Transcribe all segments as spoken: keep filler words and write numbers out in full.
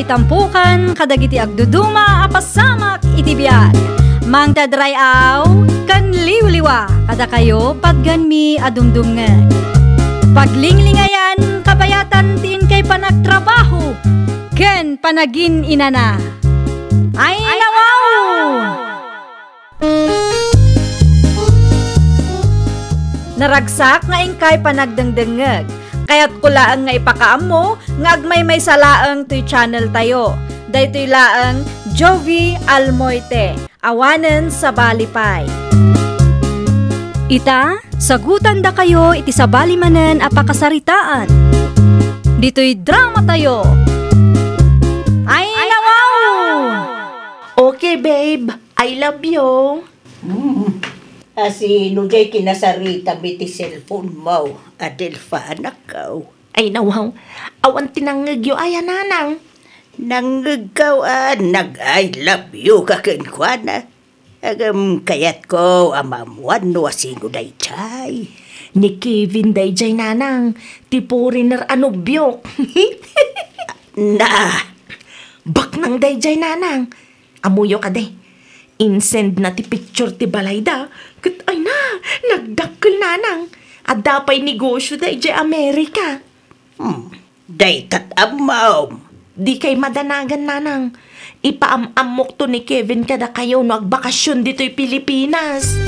Itampukan kadagiti agduduma a pasamak iti biag. Mangted ray-aw ken liwliwa kadakayo patganmi a dumdumngeg. Paglinglingayan, kabayatan ti inkay panagtrabaho ken panagin-inana. Ay, nawaw! Naragsak nga inkay panagdengdengngeg. Kayatko laeng nga ipakaammo nga agmaymaysa laeng toy channel tayo. Daytoy laeng Jovie Almoite, awanen sabali pay. Ita, sagutandakayo iti sabali manen a pakasaritaan. Ditoy drama tayo. Ay, nawaw! Okay, babe. I love you. Hmm. Asino jay kinasaritam iti cellphone mo, Adelfa, anakko? Ay, nawaw. Awan ti nangngegyo aya, nanang. Nangngegko a nag-I love you ka kenkuana. Ngem kayatko a maammuan no asino dayjay. Ni Kevin dayjay, nanang. Ti foreigner a nobiok. Na. Baknang dayjay, nanang. Ammoyo kadi, insendna ti picture ti balayda, ket ay na, nagdakkel, nanang. Adda pay negosyoda idiay Amerika. Hmm, daytat ammom. Dikay madanagan, nanang. Ipaam-ammokto ni Kevin kadakayo no agbakasyon ditoy Pilipinas.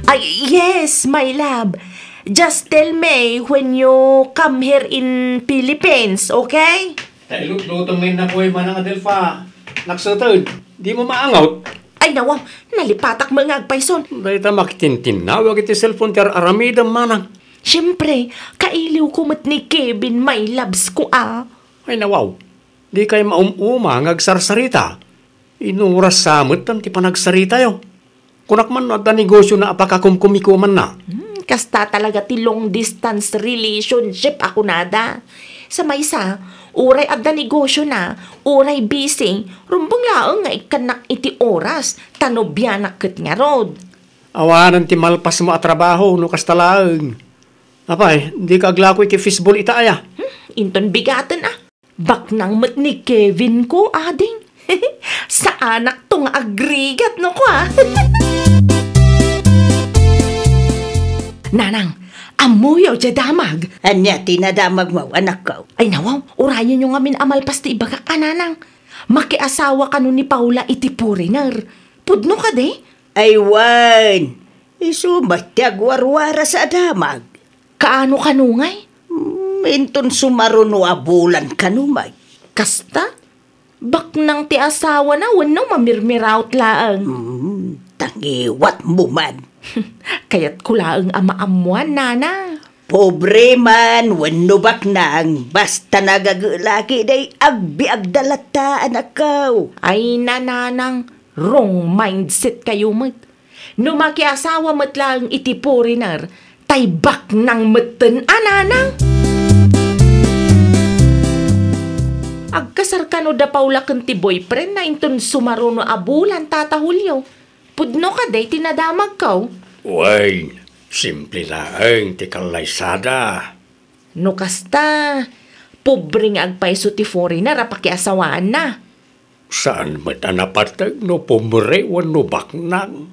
Ay, yes, my love. Just tell me when you come here in Philippines, okay? Ta ilutlutom ngayon na koy, Manang Adelfa. Nakseted, di mo maangot. Ay, nawaw, nalipatak met nga agpayson. Dayta makitintinnawag iti cellphone ti ar-aramidem, Manang. Siyempre, kailiwko met ni Kevin, my loves ko, a. Ay, nawaw, dikay maum-uma nga agsarsarita. Inuras sa met ti panagsaritayo. Kunak man no adda negosiona a pakakumkumikomanna. Hmm, kasta talaga ti long distance relationship a kunada. Sa maysa, uray adda negosiona, uray busy, rumbeng laeng nga ikkannak iti oras, ta nobianak ket ngarud. Awanen ti malpasmo a trabaho no kasta laeng. Apay, dika aglako iti fishball ita aya? Hmm, inton bigaten a. Baknang met ni Kevin ko, ading. Saanakto nga agrigat no kua. Nanang, ammoyo diay damag. Ania ti nadamagmo, anakko? Ay, nawaw, urayenyo ngamin a malpas ti ibagak a, nanang. Makiasawa kano ni Paula iti foreigner. Pudno kadi? Ay, wen. Isu met ti agwarwaras a damag. Kaano kano ngay? Hmm, inton sumaruno a bulan kano met. Kasta? Baknang ti asawana wenno mamirmiraot laeng? Hmm, ta ngiwatmo man. Kayatko laeng a maammuan, nanang. Pobre man wenno baknang, basta nagagelaki day agbiagda latta, anakko. Ay, nanang, wrong mindset kayo met. No makiasawa met laeng iti foreigner, tay baknang metten a, nanang. Agkasar kano da Paula ken ti boyfriend na inton sumaruno a bulan, Tata Julio. Pudno kadi ti nadamagko? Wen, simple laeng ti kallaysada. No kasta, pobre nga agpayso ti foreigner a pakiasawaanna. Saan met a napateg no pobre wenno baknang?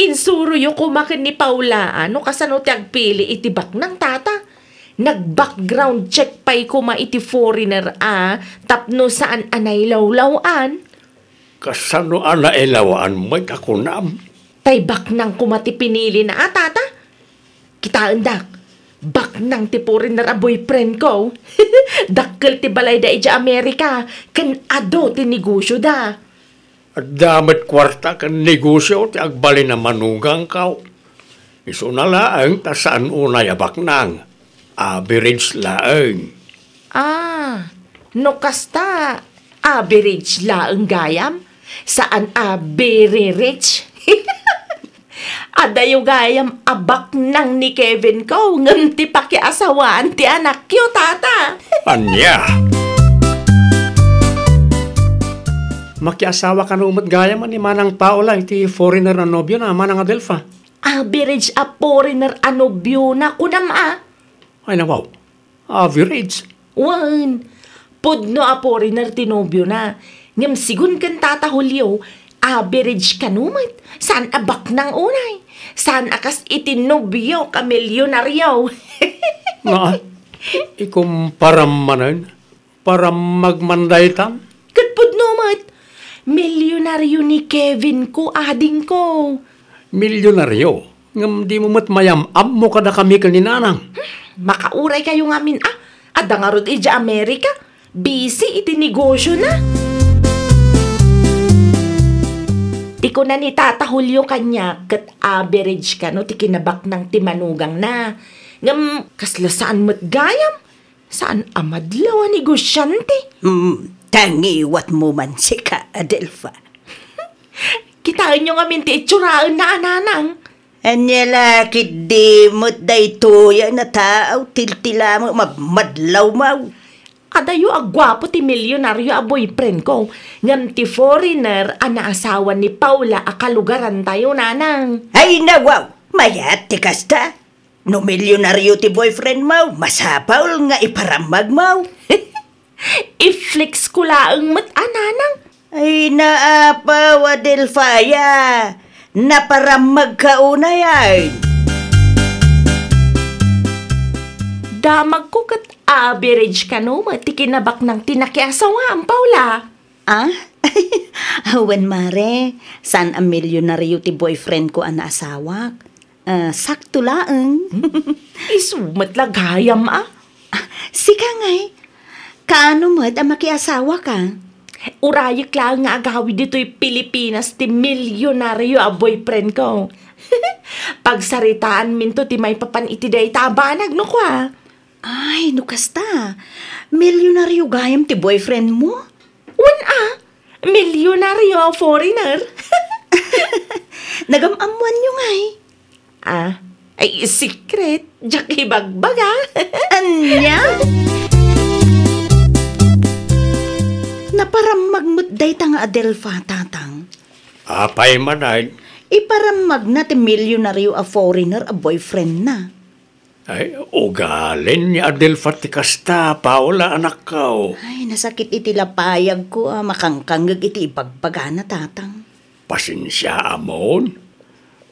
Insuroyo koma ken ni Paula a no kasano ti agpili iti baknang, tata. Nag-background check pay koma iti foreigner a tapno saan a nailawlaw-an. Kasano a nailawlaw-an met a kunam? Tay baknang koma ti pinilina a, tata. Kitaendak, baknang ti foreigner a boyfriend ko. Dakkel ti balayda idiay Amerika, ken adu ti negosyoda. Adda met kuarta ken negosyo ti agbalin a manugangko. Isuna laeng ta saan unay a baknang. Average laeng. Ah, no kasta, average laeng gayam, saan a very rich. Adayo gayam a baknang ni Kevin ko, ngem ti pakiasawaan ti anakyo, tata. Ania? Makiasawa kano met gayam ni Manang Paula iti foreigner a nobiona, Manang Adelfa. Average a foreigner a nobiona, kunam a? Ay, nawaw. Average. Wen, pudno a foreigner ti nobiona. Ngem sigun ken Tata Julio, average kano met. Saan a baknang unay. Saan a kas iti nobiok a milyonario. Naa, ikumparam manen, parammag man daytan. Ket pudno met, milyonario ni Kevin ko, adingko. Milyonario? Ngem dimo met mayam-ammo kadakami ken ni Nanang. Makauraykayo ngamin a. Adda ngarud idiay Amerika. Busy iti negosiona. Ti kuna ni Tata Julio kaniak ket average kano ti kinabaknang ti manugangna. Ngem kasla saan met gayam. Saan a madlaw a negosiante. Hmm, ta ngiwatmo man sika, Adelfa. Kitaenyo ngamin ti itsurana a, Nanang. Ania la ketdi met daytoy a nataaw, tiltila met, mabmadlaw maw. Adayo a guapo ti milyonario a boyfriend ko, ngem ti foreigner a naasawa ni Paula a kalugarantayo, Nanang. Ay, nawaw! Mayat ti kasta. No milyonario ti boyfriend mo, masapul nga iparammag mo. I-flex ko laeng met a, Nanang. Ay, naapaw a Delfaya. Naparammag ka unay ay. Damagko ket average kano met ti kinabaknang ti nakiasawaam, Paula. Ah? Awan, mare. Saan a milyonario ti boyfriend ko a naasawak. Ah, sakto laeng. Hmm? Isu met la gayam a. Ah, sika ngay, kaano met a makiasawaka? Urayek laeng nga agawid ditoy Pilipinas ti milyonario a boyfriend ko. Pagsaritaanminto ti maipapan iti dayta a banag no kua. Ay, no kasta, milyonario gayam ti boyfriend mo? Wen a, milyonario a foreigner. Nagam-ammoanyo ngay? Ah, ay, secret. Diak ibagbaga. Ania? Naparammag met dayta nga Adelfa, Tatang. Apay manen? Iparammagna ti milyonario a foreigner a boyfriendna. Ay, ugalin ni Adelfa ti kasta, Paula, anakko. Ay, nasakit iti lapayagko a makangkangngeg iti ibagbagana, Tatang. Pasensiaamon.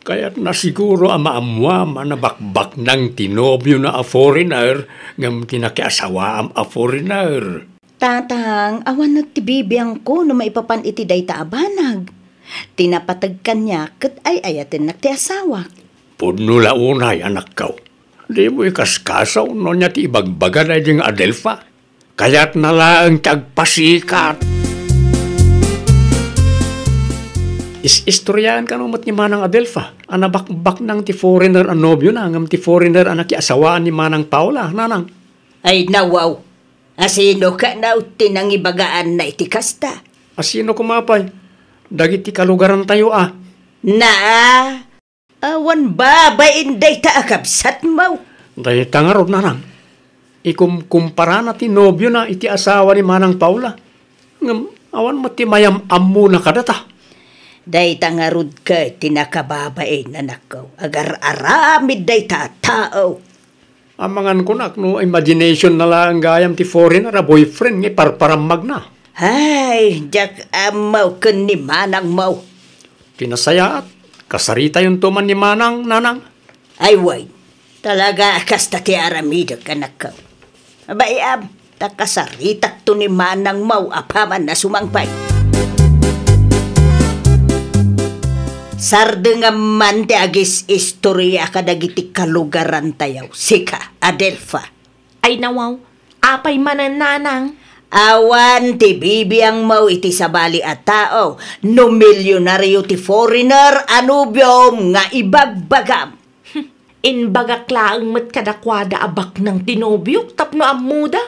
Kayatna siguro a maammoam a nabakbaknang ti nobiona a foreigner ngem ti nakiasawaam a foreigner. Tatang, awan met ti bibiangko no maipapan iti dayta a banag. Ti napateg kaniak ket ay-ayatennak ti asawak. Pudno la unay, anakko. Dimo ikaskasaw no ania ti ibagbaga daydi nga Adelfa. Kayatna laeng ti agpasikat. Is-istoriaan kano met ni Manang Adelfa a nabakbaknang ti foreigner a nobiona ngem ti foreigner a nakiasawaan ni Manang Paula, Nanang. Ay, nawaw. Asino kano ti nangibagaanna iti kasta? Asino koma pay? Dagiti kalugarantayo a. Naa, awan babain dayta a kabsatmo. Dayta ngarud, Nanang. Ikumkumparana ti nobiona iti asawa ni Manang Paula. Ngem awan met ti mayam-ammona kadata. Dayta ngarud ket ti nakababain, anakko. Agar-aramid dayta a tao. Amangan kunak no imaginationna laeng gayam ti foreigner a boyfriend nga iparparammagna. Ay, diak ammo ken ni manangmo. Ti nasayaat, kasaritayonto man ni Manang, Nanang. Ay, wen, talaga a kasta ti aramidek, anakko. Abayam, ta kasaritakto ni manangmo apaman a sumangpet. Sardengam man ti agis-istoria kadagiti kalugarantayo, sika, Adelfa. Ay, nawaw, apay manen, Nanang? Awan ti bibiangmo iti sabali a tao no milyonario ti foreigner a nobiom nga ibagbagam. Imbagak laeng met kadakuada a baknang ti nobiok tapno ammoda.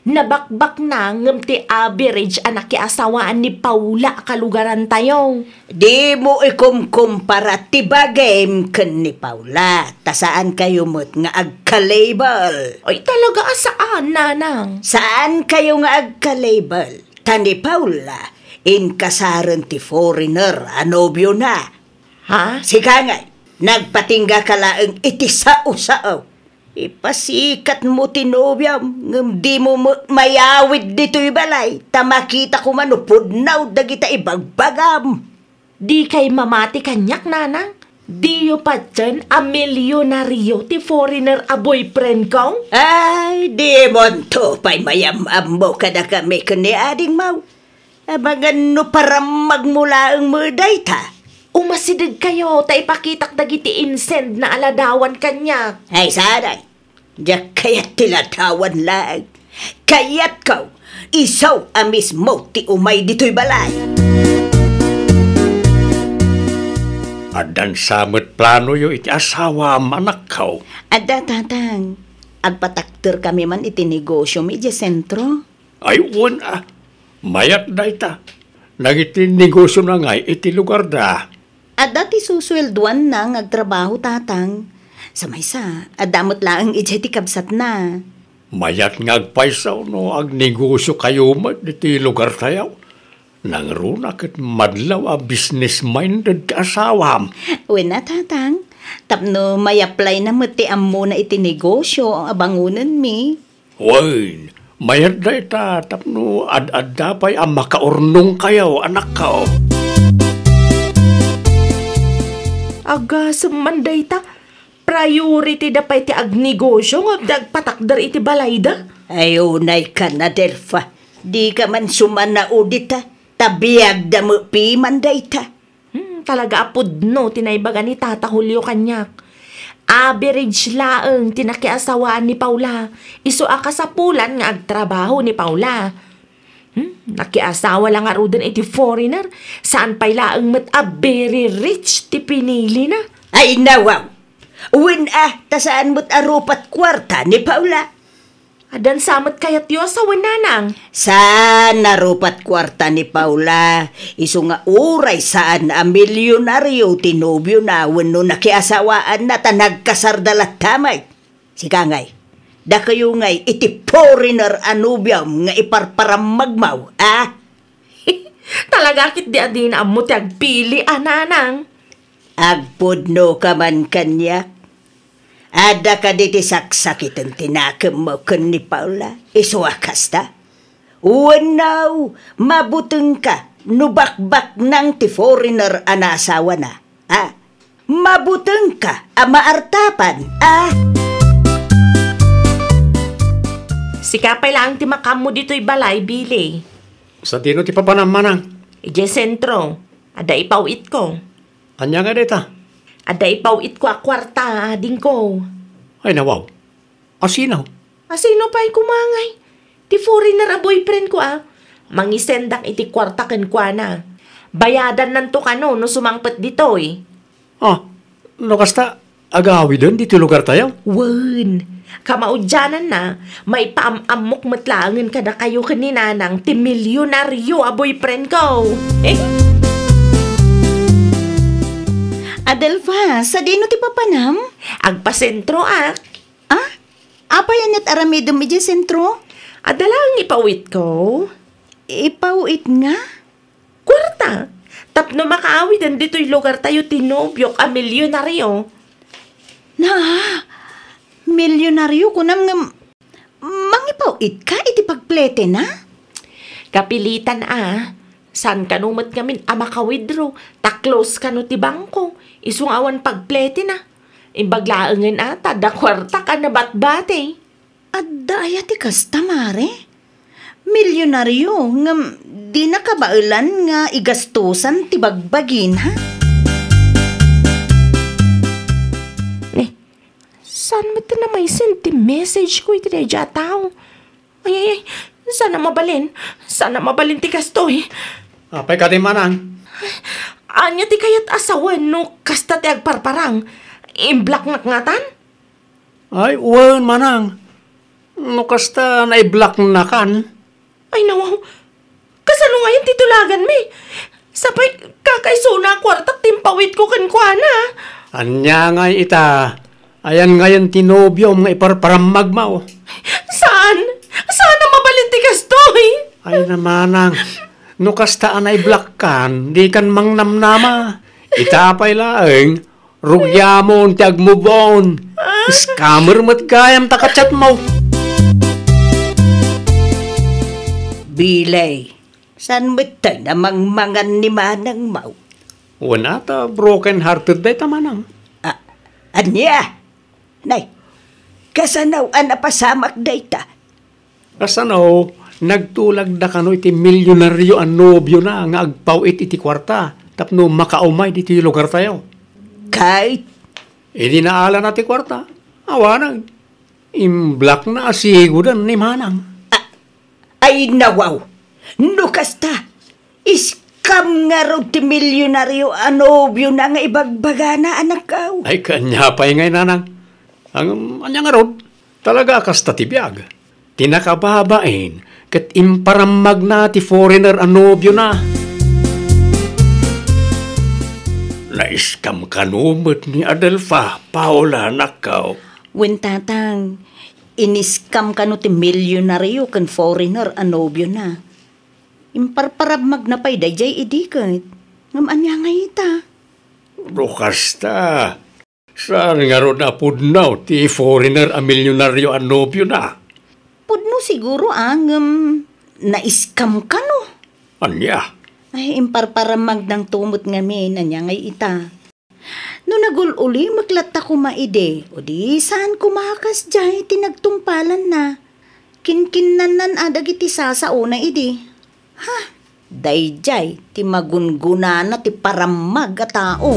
Nabakbaknang ngem ti average a nakiasawaan ni Paula a kalugarantayo. Dimo ikumkumpara ti bagim ken ni Paula, ta saankayo met nga agka-label. Ay, talaga a saan, Nanang. Saankayo nga agka-label, ta ni Paula, inkasaren ti foreigner a nobiona. Ha? Sika ngay, nagpatingga ka laeng iti sao-sao. Ipasikatmo ti nobiam, ngem dimo met mayawid ditoy balay, ta makita koma no pudno dagita ibagbagam. Dikay mamati kaniak, nanang? Diyo patien a milionario ti foreigner a boyfriend ko? Ay, dimonto pay mayam-ammo kadakami ken ni Ading Mau. Amangan no parammagmo laeng met dayta. Umasidegkayo ta ipakitak dagiti insend na aladawan kaniak. Ay, saan ay? Diak kayat ti ladawan laeng. Kayatko, isu a mismo ti umay ditoy balay. Addan sa met planoyo iti asawam, anakko? Adda, tatang. Agpatakderkami man iti negosiom idiay sentro. Ay, wen a. Mayat dayta. Dagiti negosiona ngay iti lugarda. Adda ti susueldoanna nga agtrabaho, tatang. Sa maysa, adda met laeng idiay ti kabsatna. Mayat nga agpayso no agnegosiokayo met iti lugartayo. Nangruna ket madlaw a business-minded ti asawam. Wen a, tatang. Tapno may-apply-na met ti ammona iti negosio a bangonenmi. Wen, mayat dayta tapno ad-adda pay a makaurnongkayo, anakko. Agasem man dayta, priority da pay ti agnegosio nga adda agpatakder iti balayda? Ay, unaykan, Adelfa. Dika man sumanaw dita, ta biagda met piman dayta. Hmm, talaga a pudno ti naibaga ni Tata Julio kaniak. Average laeng ti nakiasawaan ni Paula. Isu a kasapulan nga agtrabaho ni Paula. Hmm, nakiasawa la ngaruden iti foreigner. Saan pay laeng met a very rich ti pinilina. Ay, nawaw! Wen a, ta saan met a rupat kuarta ni Paula. Addan sa met kayatyo a sawen, nanang? Saan a rupat kuarta ni Paula, isu nga uray saan a milionario ti nobiona wenno nakiasawaanna ta nagkasarda latta met. Sika ngay, dakayo ngay iti foreigner a nobiom nga iparparammagmo, a? Talaga ketdi a dina ammo ti agpili a, nanang. Agpudnoka man kaniak? Adda kadi ti saksakiten ti nakemmo ken ni Paula? Isu a kasta? Wenno, mabutengka no bakbaknang ti foreigner a naasawana? A? Mabutengka a maartapan, a? Sika pay laeng ti makaammo ditoy balay, Billy. Sadino ti papanam, manang? Idiay sentro. Adda ipaw-itko. Ania nga dayta? Adda ipaw-itko a kuarta, adingko. Ay, nawaw. Asino? Asino pay koma ngay? Ti foreigner a boyfriend ko, a. Mangisendak iti kuarta kenkuana. Bayadannanto kano no sumangpet ditoy. Ah, no kasta, agawiden ditoy lugartayo? Wen, kamaudiananna, maipaam-ammok met laengen kadakayo ken ni Nanang ti milionario a boyfriend ko. Adelfa, sadino ti papanam? Agpasentro, a. Ah? Apay ania't aramidem idiay sentro? Adda laeng ipaw-itko. Ipaw-it nga? Kuarta, tapno makaawiden ditoy lugartayo ti nobiok a milionario. Na, milionario kunam ngem mangipaw-itka iti pagpletena? Kapilitan a, saan kano met ngamin a maka-withdraw, ta close kano ti bangko, isu nga awan pagpletena. Imbag laengen a, ta adda kuartak a nabatbati. Adda aya ti kasta, mare? Milionario, ngem dina kabaelan nga igastosan ti bagbagina? Ni, saan met ti namaysend ti message ko iti daydiay a tao? Ay, ay, ay, saan a mabalin? Saan a mabalin ti kastoy? Apay kadi, manang? Ania ti kayat a sawen no kasta ti agparparang? Imblocknak ngatan? Ay, wen, manang. No kasta, naiblocknakan. Ay, nawaw. Kasano ngayen ti tulaganmi? Sapay, kakaisuna a kuartak ti impawitko kenkuana. Ania ngay ita? Ayan ngayen ti nobiom nga iparparammagmo? Saan? Saan a mabalin ti kastoy? Ay, na, manang. No kasta a naiblokkan, dikan mangnamnama. Ita pay laeng, Rugiamon ti agmove on. Scammer met gayam ta ka-chat mo. Bilay, saan met tay namangmangan ni manang mo? Wen a ta broken-hearted dayta manang. Ah, ania? Nay, kasano a napasamak dayta? Kasano, nagtulagda kano iti milyonario a nobiona nga agpaw-it iti kuarta tapno makaumay ditoy lugartayo. Ket? Idi naalana ti kuarta, awanen, imblockna a sigodan ni manang. A-, ay, nawaw! No kasta, scam ngarud ti milyonario a nobiona nga ibagbagana, anakko. Ay, ket ania pay ngay, nanang? Ngem, ania ngarud? Talaga a kasta ti biag. Ti nakababain, ket imparammagna ti foreigner a nobiona. Na-scam kano met ni Adelfa, Paola, anakko. Wen, tatang, in-scam kano ti milyonario ken foreigner a nobiona. Imparparammagna pay daydiay idi ket. Ngem ania ngay ita? No kasta, saan ngarud a pudno ti foreigner a milyonario a nobiona? Pudno siguro a, ngem na-scam kano. Ania? Ay, imparparammagna met ngamin, ania ngay ita? No nagul-ulimek latta koma idi, o di saan koma a kasdiay ti nagtungpalanna. Kinkinnannan a dagiti sasaona idi. Ha? Daydiay ti magungunana ti parammag a tao.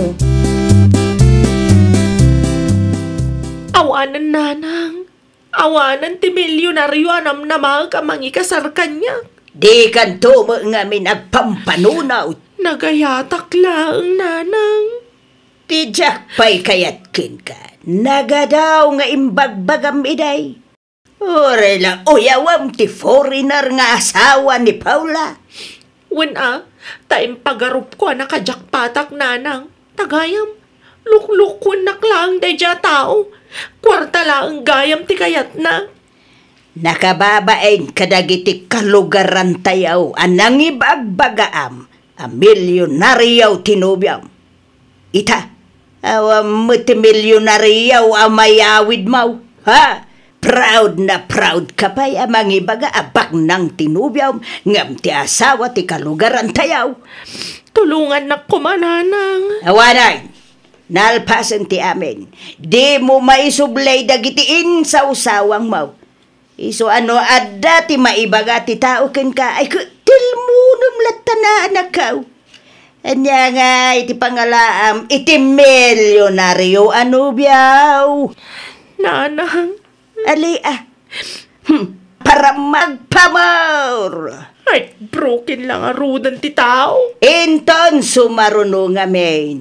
Awanen, nanang. Awanen ti milyonario a namnamaek a mangikasar kaniak. Dikanto met ngamin agpampanunot. Nagayatak laeng, nanang. Ti diak pay kayat kenka, nagadaw nga imbagbagam idi. Uray la uyawem ti foreigner nga asawa ni Paola. Wen a, ta impagarupko a nakajakpatak, nanang. Ta gayam, luklukuennak laeng daydiay a tao. Kuarta laeng gayam ti kayatna. Nakababain kadagiti kalugarantayo a nangibagbagaam a milyonario ti nobiom. Ita, awan met ti milyonario a mayawidmo, ha? Proud na proud ka pay a mangibaga a baknang ti nobiom ngem ti asawa ti kalugarantayo. Tulongannak koma, nanang. Awanen, nalpasen ti amin. Dimo maisublay dagiti insawsawangmo. Isu a no adda ti maibaga ti tao kenka, ay, ket tilmonem latta, anakko. Ania ngay ti pangalaam iti milyonario a nobiom? Nanang. Ali, a. Hmm. Parammag pamor! Ay, broken lang a rudan ti tao. Inton sumaruno ngamin,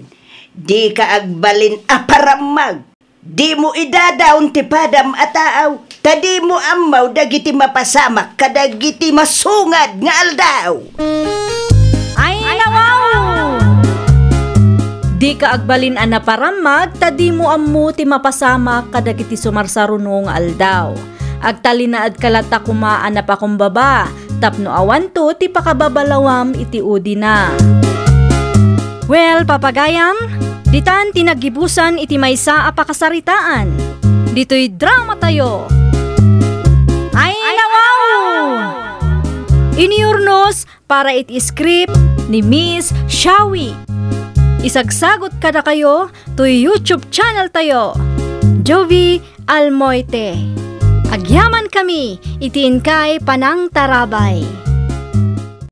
dika agbalin a parammag. Dimo idadaon ti padam a taaw, ta dimo ammo dagiti mapasamak kadagiti masungad nga aldaw. Ay, nawaw! Dika agbalin a naparammag, ta dimo ammo ti mapasamak kadagiti sumarsaruno nga aldaw. Agtalinaedka latta koma a napakumbaba, tapno awanto ti pakababalawam iti udina. Well, papagayam, ditan ti naggibusan iti maysa a pakasaritaan. Ditoy dramatayo. Ay, nawaw! Inurnos para iti script ni Miss Shawi. Isagsagut kadakayo toy YouTube channel tayo, Jovie Almoite. Agyamankami iti inkay panangtarabay.